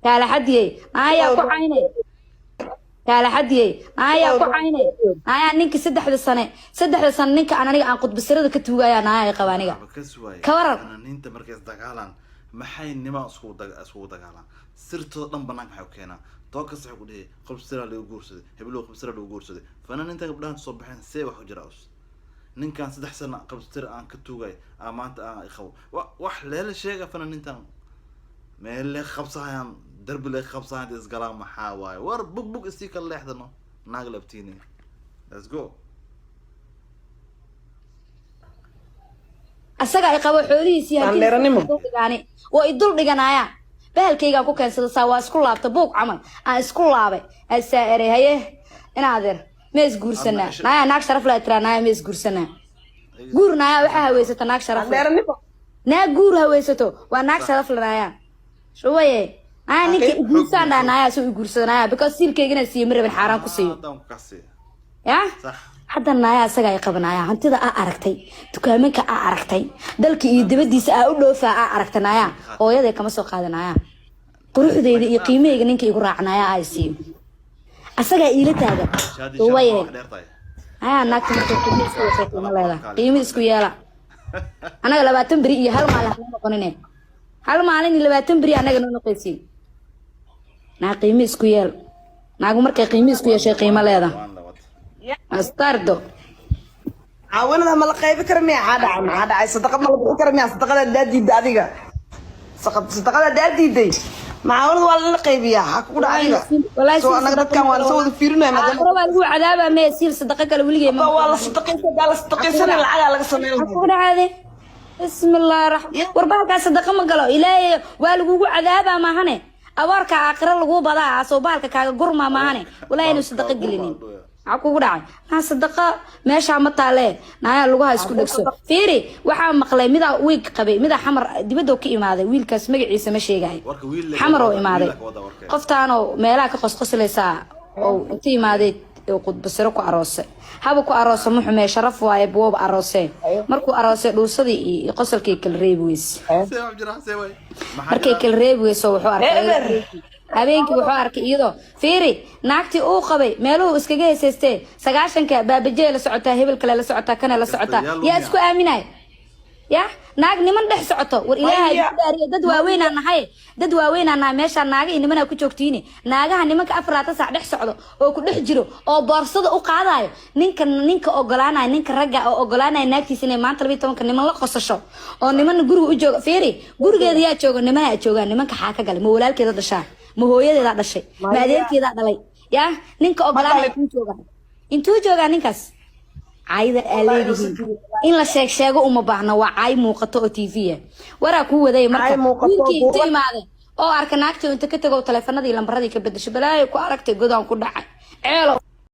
Kaalaxadiyey, naayaa ku caynay. Kaalaxadiyey, naayaa ku caynay. Naayaa, ninka 3-da sane ninka aan aniga aan qudbasirada ka tuugaya, naayaa ay qaba aniga. Kas waaye. Ka waran? Fanaaniinta markay isdagaalaan, maxay nima iskugu dagaalaan? Sirtooda dhan banaanka maxay u keenaan? Tookas waxay ku dhihi, "Qubsiraa lagu guursaday, heblow qubsiraa lagu guursaday." Fanaaniinta gabdhahan soo baxeen, see wax u jira us? Ninkan 3 sano qabsir aan ka tuugay aa maanta aan qabo. Wax leela sheega fanaaniintan meel lee qabsahayaan, darbi lee qabsahayaan, isgalaan. Maxaa waaye? War bug bug isii kala leexdano, naag labtiini. Let's go. Asaga ay qabo, xoolihiisii. Tandheeranimo. Duldhigaani waa i dul dhiganaaya. Bahalkaygaan ku keensada, saa waa isku laabta, buug camal aan isku laabay. Asaa erey, "Haye inaadeer, ma isguursanaa?" Naayaa, naag sharaf laa tiraa. Naaya, ma isguursanaa? Guur, naaya, waxaa haweysata naag sharaf leh. Tandheeranimo. Naag guur haweysato waa naag sharaf le. Naaya, shuwaye, naaya, ninka iguursaan dhaa. Naaya, soo iguursada naaya, because siilkaygana siiyo ma rabin, xaaraan ku siiyo. Haddaan ku kasi. Ya. Sax. Hadda naaya, asaga ay qabanaya, hantida aa aragtay, dukaamanka aa aragtay, dalka iyo dibadiisa aa u dhoofaa aa aragtay, naaya, hooyaday kama soo qaadanaya. Quruxdeyda iyo qiimahayga ninka igu raacnaya aa siiyo, asagaa iila taagan. Shaadi. Waye. Shaadi wax dheer tahay. Ayaa naagta markay qiimo isku yeeshay, qiimo leedahay. Qiimo isku yeela. Anaga 20 beri iyo hal maalin hanoo noqonine, hal maalin iyo 20 beri anaga noo noqoysiin. Naag qiimo isku yeel. Naagu markay qiimo isku yeeshay, qiimo leedahay. Waan lawad. Astardo. Caawanada ma la qaybi kara miya? Maxaa dhacay? Maxaa dhacay? Sadaqa ma la bixin kara miya? Sadaqada daa diiday adiga. Sadaqada daa diiday, macaawanada waa lala qaybiyaa. Ha kugu dhaca adiga. Wallaahi. Soo annaga dadkan waa lasoo wada fiirinaya maadaama Aakhiro waa lagu cadaabaa. Mee siil sadaqa kale weligay ma waa la sadaqaysa, daa la sadaqaysana lacagaa laga sameyn. Ku dhacaade, bismillaahi raxmaan. War bahalkaa sadaqa ma galo. Ilaahay waa lagugu cadaabaa maahane, abaarka aakhiro laguu badaa, asoo bahalka kaaga gurmaa maahane. Walaahi inuu sadaqa gelinin. Maxaa kugu dhacay? Naa, sadaqa meeshaa ma taalee. Naayaa, lugaha isku dhegso. Fiiri, waxaa maqlay midaa wiig qabay, midaa Xamar dibadoo ka imaaday. Wiilkaas magaciisa ma sheegahay. Warka wiil Xamar oo wiil imaaday. ka wada warka. Qoftaanoo meelaha ka qosqoslaysaa oo inta imaaday oo qudbasiro ku aroosay, haba ku aroosa, ma xumee, sharaf waaye, buwaba aroosee. Markuu aroosay, dhuusadii iyo qosolkii kala reebi weyse. See wax jira? See waay? Maxaa Markay jira? kala reebi weyso, wuxuu arkay Eber. habeenkii, wuxuu arkay iyadoo, fiiri, naagtii uu qabay meeluhu iskaga heesaystee, 90-ka baabajee la socotaa, hebel kale la socotaa, kana la socotaa. Yaa Yaa lumiya. isku aaminay ya naag niman dhex socoto? War Ilaahay Maya. ku dhaariye, dad waaweynaa nahay, dad waaweynaa nahay. Meeshaa naaga iyo nimanaa ku joogtiini. Naagaha nimanka 24 saac dhex socdo oo ku dhex jiro oo boorsada u qaadayo, ninka ogolaanaya, ninka ragga oo ogolaanaya naagtiisa inay maanta 12-ka niman la qosasho oo nimanna guriga u jooga. Fiiri, gurigeeda yaa jooga? Nimanaa joogaan. Nimanka xaa ka galay? Ma walaalkeeda dhashaa? Ma hooyadeedaa dhashay? Ma Maya. adeerkeedaa dhalay? Ya ninka ogolaanaya intuu joogaa? Intuu joogaa ninkaas? Caayda aa leedihiin in la sheeg sheego uma baahna, waa caay muuqato oo TV ah. Waraa kuu waday marka. Caay muuqato. Wiilkii inta imaaday oo arka naagtii, inta ka tago, taleefanadii lambaradii ka bedesho. Balaayo ku aragtay, godaan ku dhacay, ceelo.